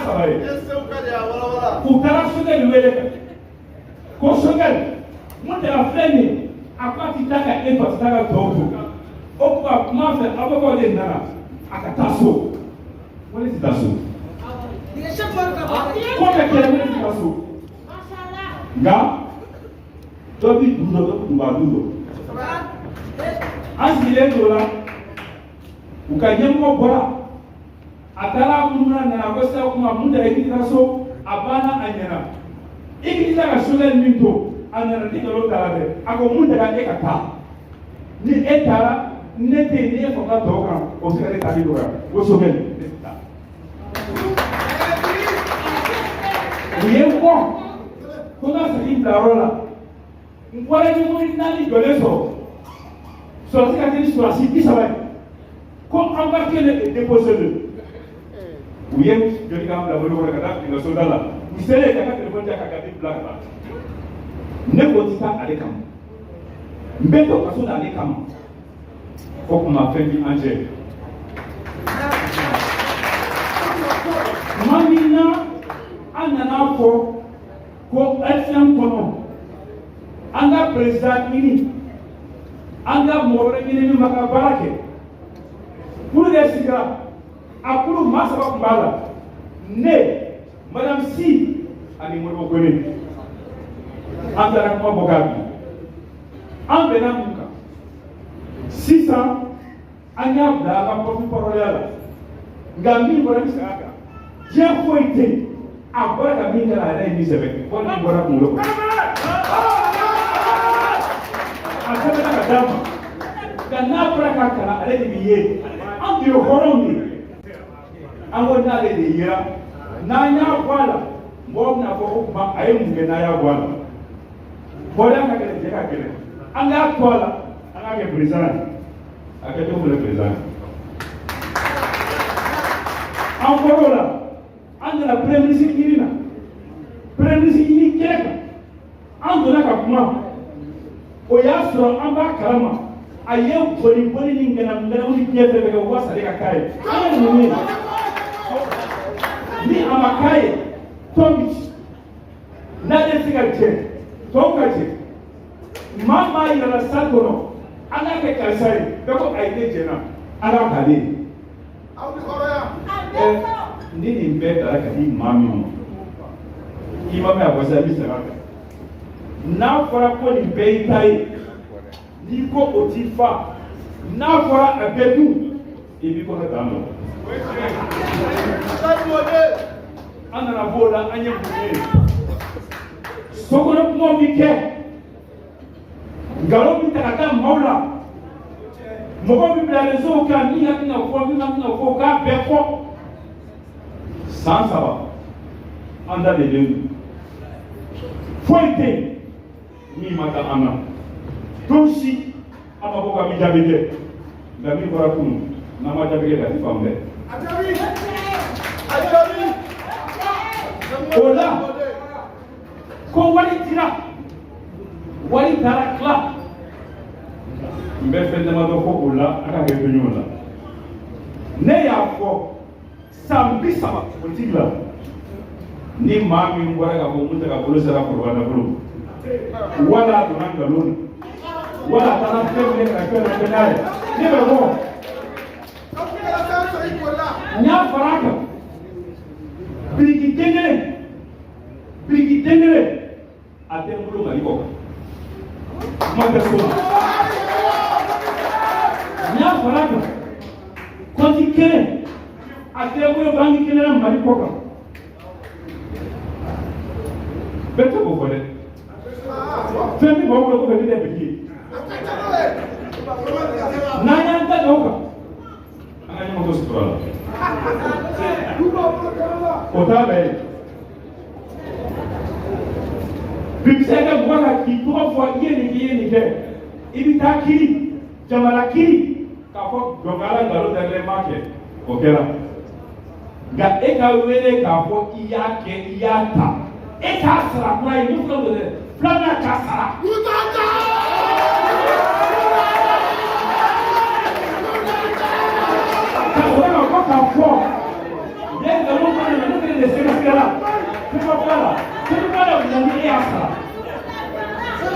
saba ye. U taara Choguel wele kan ko Choguel, Mountaga filɛ nin ye, a ko a ti taa ka e to, a ti taa ka tɔw to. O tuma kuma fɛ, avocat de nana a ka taa so. Ko ne ti taa so, ko bɛ kɛlɛ, ko ne ti taa so. Nka dɔ bi du dɔ, dɔ bi kunba du dɔ. An sigilen t'o la, u ka ɲɛmɔgɔ bɔra, a taara munumunu, a nana ko sisan kuma Mountaga, i k'i taa so, a banna, a ɲɛna. I k'i taa ka Choguel min to, a nana ni nkalon taara dɛ. A ko Mountaga, e ka taa, ni e taara ne tɛ yen, ni e fanga tɔw kan, o bɛ se ka ne taali dɔgɔya. Ko Choguel, ne tɛ taa. U ye n kɔ ko n ka segin bilayɔrɔ la. N bɔra ni mobili naani jɔlen sɔrɔ, sɔrɔsi ka teli sɔrɔsi 30 ye, ko embarquez-le et déposez-le. U ye joli k'an bila bolo kɔnɔ ka taa fini ka soda la. U selen ka ka telefɔni di ka gafe bila ka taa. Ne ko ti taa ale kama, n bɛ to kaso la ale kama. O kuma fɛn bi an cɛ. Tuma min na an nana fɔ ko FCM kɔnɔ, an ka président ɲini, an ka mɔgɔ wɛrɛ ɲini min b'a ka baara kɛ. Kulu de sigira, a kulu maa saba tun b'a la: ne, madame Si ani Modibo Kone. An taara kuma bɔ k'a bin, an bɛnna mun kan sisan? An y'a bila an ka porte parole la. Nka min bɔra, n bɛ segin a kan, diɲɛ foyi tɛ yen a bɔra ka min kɛ, a yɛrɛ ye min sɛbɛn, fɔ min bɔra kunkolo kɔnɔ, a sɛbɛnna ka d'a ma. Nka n'a bɔra k'a kalan, ale de bɛ ye. An tun ye hɔrɔnw ye, an ko n'ale de yera, n'an y'a bɔ a la, mɔgɔw bɛna fɔ ko kuma a ye mun kɛ n'a y'a bɔ a la. Hɔrɔnya ka gɛlɛn, jɛ ka gɛlɛn. An k'a to a la, an k'a kɛ président ye. A kɛcogo filɛ président ye. An bɔr'o la, an nana premier ministre ɲini na, premier ministre ɲini kɛnɛ kan. An donna ka kuma, o y'a sɔrɔ an b'a kalama a ye boli boli ni ŋanamu ŋanamu ni diɲɛ fɛn bɛɛ kɛ walasa ale ka k'a ye. An ye mun ye? Ni a ma k'a ye, tɔn bi ci. N'ale tɛ se ka jɛ, tɔw ka jɛ. Maa maa yɛlɛla salle kɔnɔ, an k'a kɛ karisa ye, bɛɛ ko ayi, ne jɛna, an k'a k'ale ye. Ni nin bɛɛ tara ka di maa min ma, i ma mɛn a fɔ sisan, i bɛ segin a kan. N'a fɔra ko nin bɛɛ y'i ta ye, n'i ko o t'i fa, n'a fɔra a bɛɛ dun, i b'i kɔnɔ dan dɔn. An nana b'o la, an ye mun ye? Sokɔnɔ kumaw bi kɛ, nkalon bi ta ka taa maaw la, mɔgɔw bi bila réseau kan, min ka kan ka fɔ, min ka kan ka fɔ, u k'a bɛɛ fɔ. San 3, an da de don, foyi tɛ yen min ma taa an na. Don si an ma bɔ k'an bɛ jaabi kɛ. Nka min bɔra kunun, n'an ma jaabi kɛ, ka ti faamu dɛ. O la ko wari dira, wari taara tila. N bɛ fɛn damadɔ fɔ o la, a ka hakɛ to ɲɔgɔn la. Ne y'a fɔ san 30 politiki la, ni maa min bɔra k'a fɔ Mountaga bolo sera foroba nafolo, wala a donna nkalon na, wala a taara fɛn minɛ ka fɛn dɔ kɛ n'a ye, ne bɛ bɔ. N y'a fara a kan, biriki den kelen, biriki den kelen a tɛ n bolo Mali kɔ kan, kuma tɛ so ma. N y'a fara a kan, kɔnti kelen a tɛ n bolo banki kelen na Mali kɔ kan. Bɛɛ tɛ k'o fɔ dɛ. Fɛn min b'aw bolo ko bɛ ne tɛ biriki ye, n'an y'an da don o kan, an ka ɲɔgɔn to sutura la, o t'a bɛɛ ye. Bi bɛ se ka kɛ mɔgɔ ka k'i tɔgɔ fɔ, i ye nin kɛ, i ye nin kɛ, i bɛ taa kiri, jamana kiri, k'a fɔ donc ala nkalon da kelen m'a kɛ, o kɛra. Nka e ka wele k'a fɔ i y'a kɛ, i y'a ta, e k'a sara kura ye, ni fila don dɛ, filanan k'a sara. Ka sɔrɔ ka bɔ k'a fɔ ne nkalon ma nana, ne fɛnɛ de sɛgɛrɛ. kɛra fɛn ma bɔ a la, fɛn bɛ bɔ a la mun na ni e y'a sara?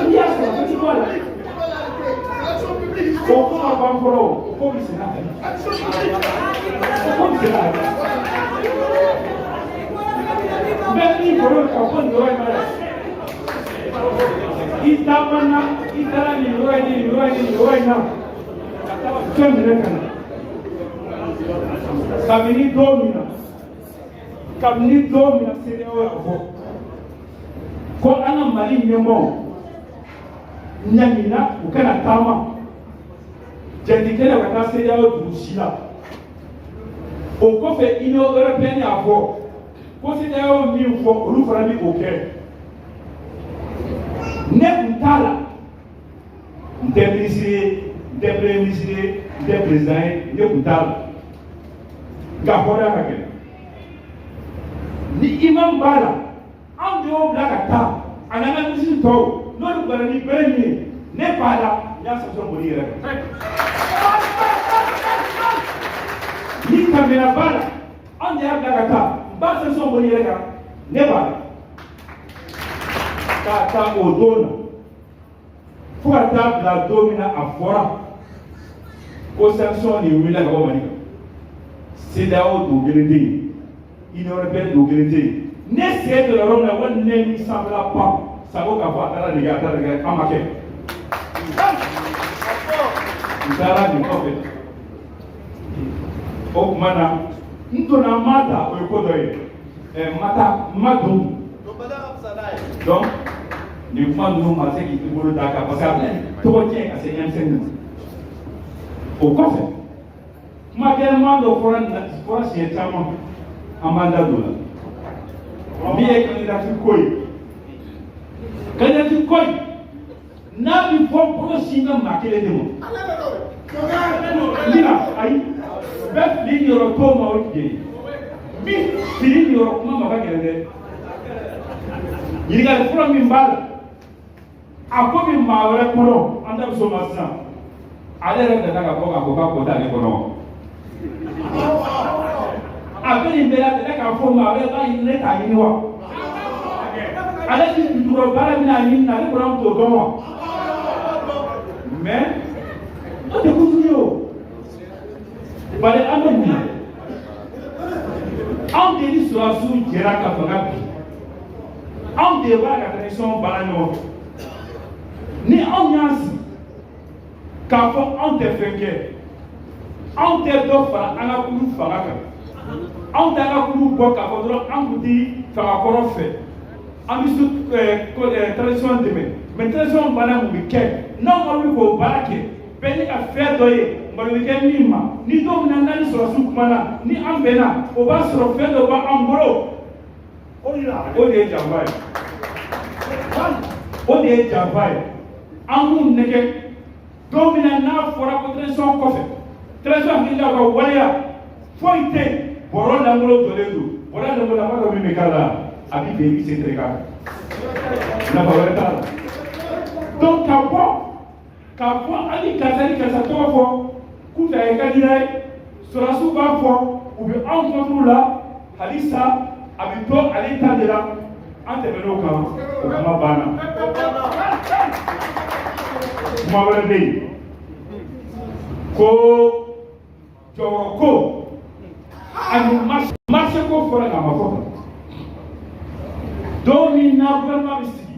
N'i y'a sara, fɛn tɛ bɔ a la. O ko ma ban fɔlɔ, o ko bɛ senna hali, o ko bɛ senna hali. N bɛ min bolo ka fɔ nin yɔrɔ in na yan, i taamana, i taara nin yɔrɔ in ni nin yɔrɔ in ni nin yɔrɔ in na ka taa fɛn minɛ ka na. Kabini don min na, kabini don min na CEDEAO y'a fɔ ko an ka Mali ɲɛmɔgɔw ɲangina, u kana taama jɛntikɛlaw ka taa CEDEAO dugu si la. O kɔfɛ, Union européenne y'a fɔ ko CEDEAO min fɔ, olu fana bɛ o kɛ. Ne tun t'a la, n tɛ minisiri ye, n tɛ premier ministre ye, n tɛ président ye, ne tun t'a la. Nka hɔrɔnya ka gɛlɛn ni imam b'a la, anw de y'o bila ka taa, a n'an ka minisiri tɔw, n'olu banna ni bere min ye, ne b'a la, n y'a sanction boli yɛrɛ kan. Ni kamera b'a la, anw de y'a bila ka taa, n b'a sanction boli yɛrɛ kan, ne b'a la. K'a ta o don na fo ka taa bila don min na a fɔra ko sanction nin wulila ka bɔ Mali kan, CEDEAO don kelen tɛ yen, Union européenne don kelen tɛ yen. Ne sen donna yɔrɔ min na, wali ne ni sanfɛla pan sanko k'a fɔ a taara nin kɛ, a taara nin kɛ, an ma kɛ. N taara nin kɔfɛ, o tuma na n donna, n ma ta, o ye ko dɔ ye, ɛ ma taa, n ma don. Donc nin kuma ninnu ma se k'i bolo d'a kan, parce que a bɛna tɔgɔ tiɲɛ ka se M5 ma. O kɔfɛ, kuma gɛlɛnman dɔ fɔra, fɔra siɲɛ caman, an b'an da don o la, min ye candidature ko ye. Candidature ko in n'a bɛ fɔ, bolo sin bɛ maa kelen de ma. Mina ayi, bɛɛ fili niyɔrɔ t'o ma, o tiɲɛ ye. Min fili niyɔrɔ kuma ma ka gɛlɛn dɛ. Ɲininkali fɔlɔ min b'a la, a ko min maa wɛrɛ kɔnɔ, an da bɛ s'o ma sisan. Ale yɛrɛ nana ka bɔ k'a fɔ k'a ko t'ale kɔnɔ. A bɛ nin bɛɛ la, ne k'a fɔ maa wɛrɛ b'a ɲini, ne t'a ɲini wa? Ale ti dugukɔrɔ baara min a ɲini na, ale kɔni t'o dɔn wa? Mais o tɛ kojugu ye o. Bari an bɛ mun na? Anw de ni sɔrɔdasiw jɛra ka fanga bin, anw de b'a ka transition baara ɲɔgɔn fɛ. Ni anw y'an sigi k'a fɔ anw tɛ fɛn kɛ, anw tɛ dɔ fara an ka kulu fanga kan, anw tɛ an ka kulu bɔ k'a fɔ dɔrɔn an kun ti fanga kɔrɔ fɛ, an bɛ su transition dɛmɛ, mais transition banna, mun bɛ kɛ? N'anw ma wuli k'o baara kɛ, bɛɛ ni ka fɛn dɔ ye, malo bɛ kɛ min ma. Ni don min na n'an ni sɔrɔdasiw kumana, ni an bɛnna, o b'a sɔrɔ fɛn dɔ b'an bolo. O de ye janfa ye, o de ye janfa ye. An k'u nɛgɛ don min na n'a fɔra ko transition kɔfɛ, transition hakililaw ka waleya foyi tɛ yen, bɔrɔ lankolon jɔlen don, bɔrɔ lankolon, a b'a dɔn min bɛ k'a la, a bɛ bɛn i bɛ se tere k'a kan, nafa wɛrɛ t'a la. Donc ka bɔ k'a fɔ hali karisa ni karisa tɔgɔ fɔ k'u fɛ a ye candidat ye, sɔrɔdasiw b'a fɔ u bɛ anw contre la, halisa a bɛ to ale ta de la. An tɛmɛn'o kan, o kuma banna. Kuma wɛrɛ bɛ yen ko jɔyɔrɔ ko ani marché ko fɔra, nka a ma fɔ tan. Don min na gouvernement bɛ sigi,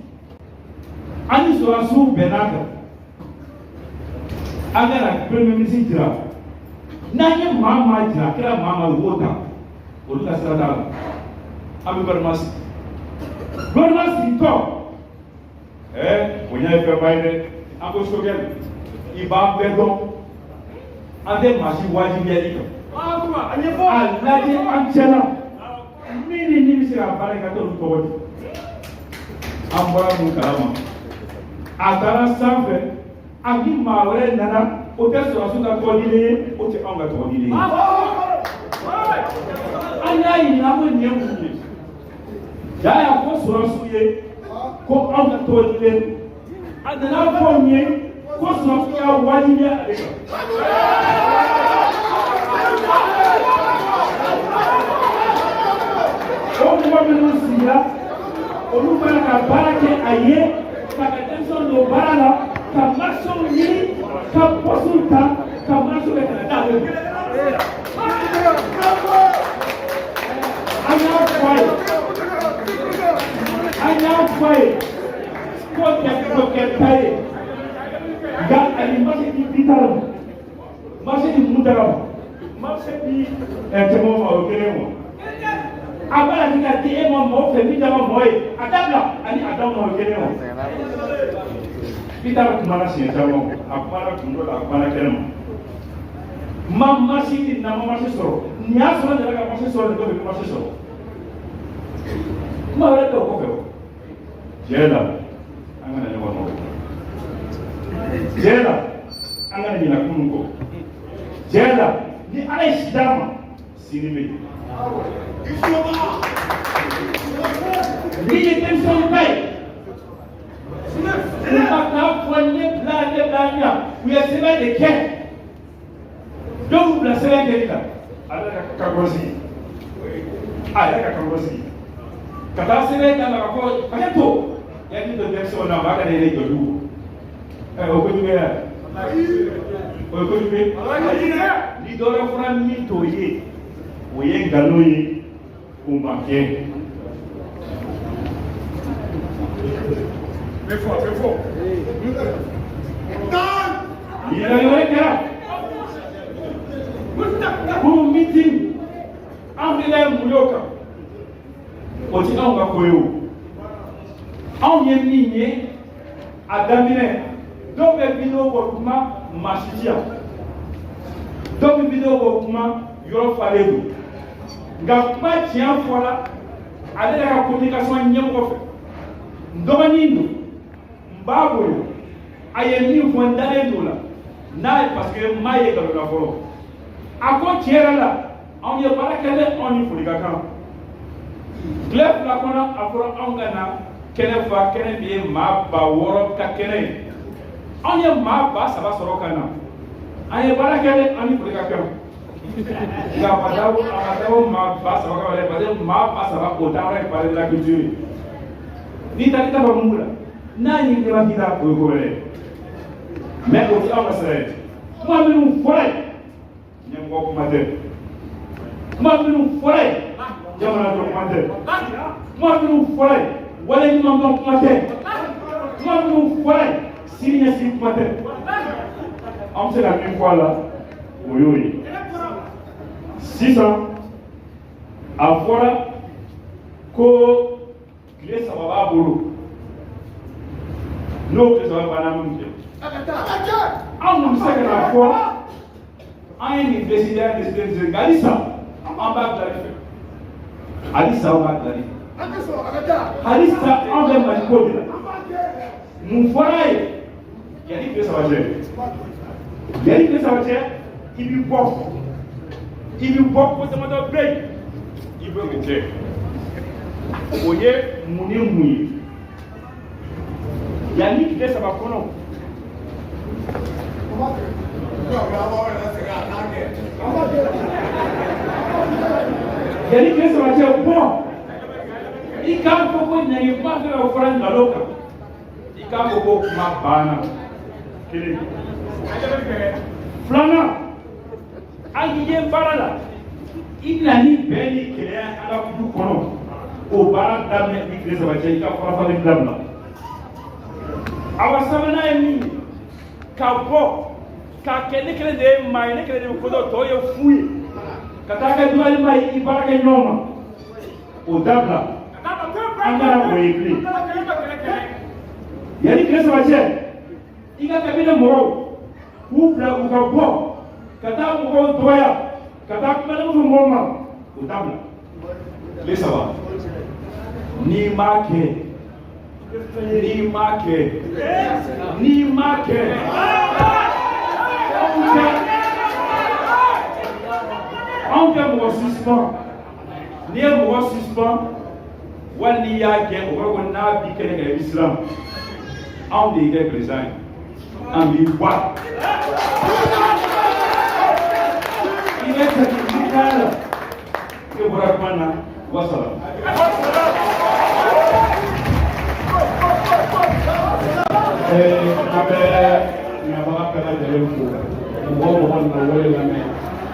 an ni sɔrɔdasiw bɛnn'a kan, an ka na premier ministre jira. N'an ye maa maa jira, a kɛra maa maa, u b'o ta, olu ka sira t'a la. An bɛ gouvernement sigi, gouvernement sigitɔ, bonya ye fɛnba ye dɛ. An ko Choguel, i b'an bɛɛ dɔn, an tɛ maa si wajibiya i kan. A lajɛ an cɛla min ni min bɛ se ka baara kɛ, ka t'olu tɔgɔ di. An bɔra mun kalama? A taara sanfɛ, a ni maa wɛrɛ nana, o tɛ sɔrɔdasiw ka tɔgɔ dilen ye, o tɛ anw ka tɔgɔ dilen ye. An y'a ɲininka ko nin ye mun ye? Ja y'a fɔ sɔrɔdasiw ye ko anw ka tɔgɔ dilen. A nana fɔ n ye ko sɔrɔdasiw y'a wajibiya ale kan. O mɔgɔ minnu sigira, olu fana ka baara kɛ a ye, ka ka denmisɛnw don baara la, ka marchéw ɲini, ka postew ta, ka marché kɛ ka na d'ale ma. An y'a fɔ a ye, an y'a fɔ a ye k'o tɛ ko kɛta ye, nka ani marché di bitara ma, marché di mutara ma, marché di cɛmɔgɔ ma, o ye kelen wa. A b'a la ka di e ma mɔgɔ fɛ min t'a ka mɔgɔ ye, a dabila, ani a d'aw ma, o ye kelen wa. Bitara kumana siɲɛ caman, a kumana kun dɔ la, a kumana kɛnɛ ma. Ma marché di na ma marché sɔrɔ, nin y'a sɔrɔ n yɛrɛ ka marché sɔrɔ, nin dɔ bɛ marché sɔrɔ. Kuma wɛrɛ tɛ o kɔfɛ o. Tiɲɛ la, an kana ɲɔgɔn nɔgɔ. Tiɲɛ la, an kana ɲinɛ kunun kɔ. Tiɲɛ la, ni Ala ye si d'an ma, sini bɛ yen. Min ye denmisɛnw ta ye, u ka taa fɔ ne bila ne bila ɲa, u ye sɛbɛn de kɛ, dɔw y'u bila sɛbɛn kɛli la. Ale ka kakɔrɔ sigi, a yɛrɛ ka kakɔrɔ sigi ka taa sɛbɛn d'a ma ka fɔ hakɛ to yanni to denmisɛnw na, maa kana yɛrɛ jɔ dugu ɛ, o kojugu ye, o ye kojugu ye. Ni dɔ wɛrɛ fɔra min t'o ye, o ye nkalon ye, o ma kɛ. Ɲininkali wɛrɛ kɛra kunun meeting, an hakilila ye mun ye o kan? O ti anw ka ko ye o. Anw ye min ye a daminɛ, dɔw bɛ vidéo bɔ kuma, maa si ti yan, dɔw bɛ vidéo bɔ kuma, yɔrɔ falen don. Nka kuma tiɲɛ fɔra ale yɛrɛ ka communication ɲɛmɔgɔ fɛ, n dɔgɔnin don, n b'a bonya, a ye min fɔ n dalen t'o la n'a ye, parce que n m'a ye nkalon na fɔlɔ. A ko tiɲɛ yɛrɛ la, anw ye baara kɛ dɛ, anw ni foli ka kan. Tile 2 kɔnɔ, a fɔra anw ka na kɛnɛ fa, kɛnɛ min ye maa 6000 ka kɛnɛ ye, anw ye maa 3000 sɔrɔ ka na. An ye baara kɛ dɛ, an ni foli ka kan. Nka a ma dabɔ, a ma dabɔ maa 3000 kama dɛ, parce que maa 3000 o taara ye palais de la culture ye. N'i taara i ta fɔ mugu la, n'a y'i ɲɛma k'i la, o ye ko wɛrɛ ye, mais o ti anw ka sira ye. Kuma minnu fɔra yen, ɲɛmɔgɔ kuma tɛ. Kuma minnu fɔra yen, jamana jɔ kuma tɛ. Kuma minnu fɔra yen, wale ɲuman kuma tɛ. Kuma minnu fɔra yen, sini ɲɛsigi kuma tɛ. An bɛ se ka min fɔ a la, o y'o ye. Sisan a fɔra ko tile 3 b'a bolo, n'o tile 3 banna, min kɛ, anw bɛ se ka na fɔ an ye nin décidé, an décidé décidé, nka halisa an b'a bilali fɛ, halisa an b'a bilali fɛ, halisa an bɛ Mali ko de la. Mun fɔra ye yanni tile 3 cɛ? Yanni tile 3 cɛ, i bɛ bɔ, i bɛ bɔ, ko damadɔ bɛ yen, i bɛ o kɛ. O ye mun ni mun ye yanni tile 3 kɔnɔ? Yanni tile 3 cɛ, bɔ i k'a fɔ ko ɲangi kuma fɛn fɛn fɔra nkalon kan, i k'a fɔ ko kuma banna. Kelen. Filanan, an ye baara la, i bɛna ni bɛn ni kɛlɛya an ka du kɔnɔ, o baara daminɛ ni tile 3 cɛ, i ka farafali dabila. Awa, sabanan ye min ye, ka bɔ k'a kɛ ne kelen de ye maa ye, ne kelen de bɛ ko dɔn, tɔw ye fu ye, ka taa kɛ dugalima ye i baarakɛ ɲɔgɔn ma, o dabila, an kana o ye bilen. Yanni tile 3 cɛ, i ka kabila mɔgɔw k'u bila u ka bɔ ka taa mɔgɔw dɔgɔya, ka taa kumadenw fɔ mɔgɔw ma, o dabila. Tile 3, n'i m'a kɛ, n'i m'a kɛ, n'i m'a kɛ, anw tɛ mɔgɔ suspend. N'i ye mɔgɔ suspend wali n'i y'a gɛn, o kɔrɔ ko n'a b'i kɛnɛ kan, i bɛ siran. Anw de y'i kɛ président ye, an b'i bɔ a la. I bɛ segin i ka la, e bɔra kuma na. Wassalam. An bɛ nabaga bɛɛ lajɛlen fo, mɔgɔ o mɔgɔ nana wele lamɛn.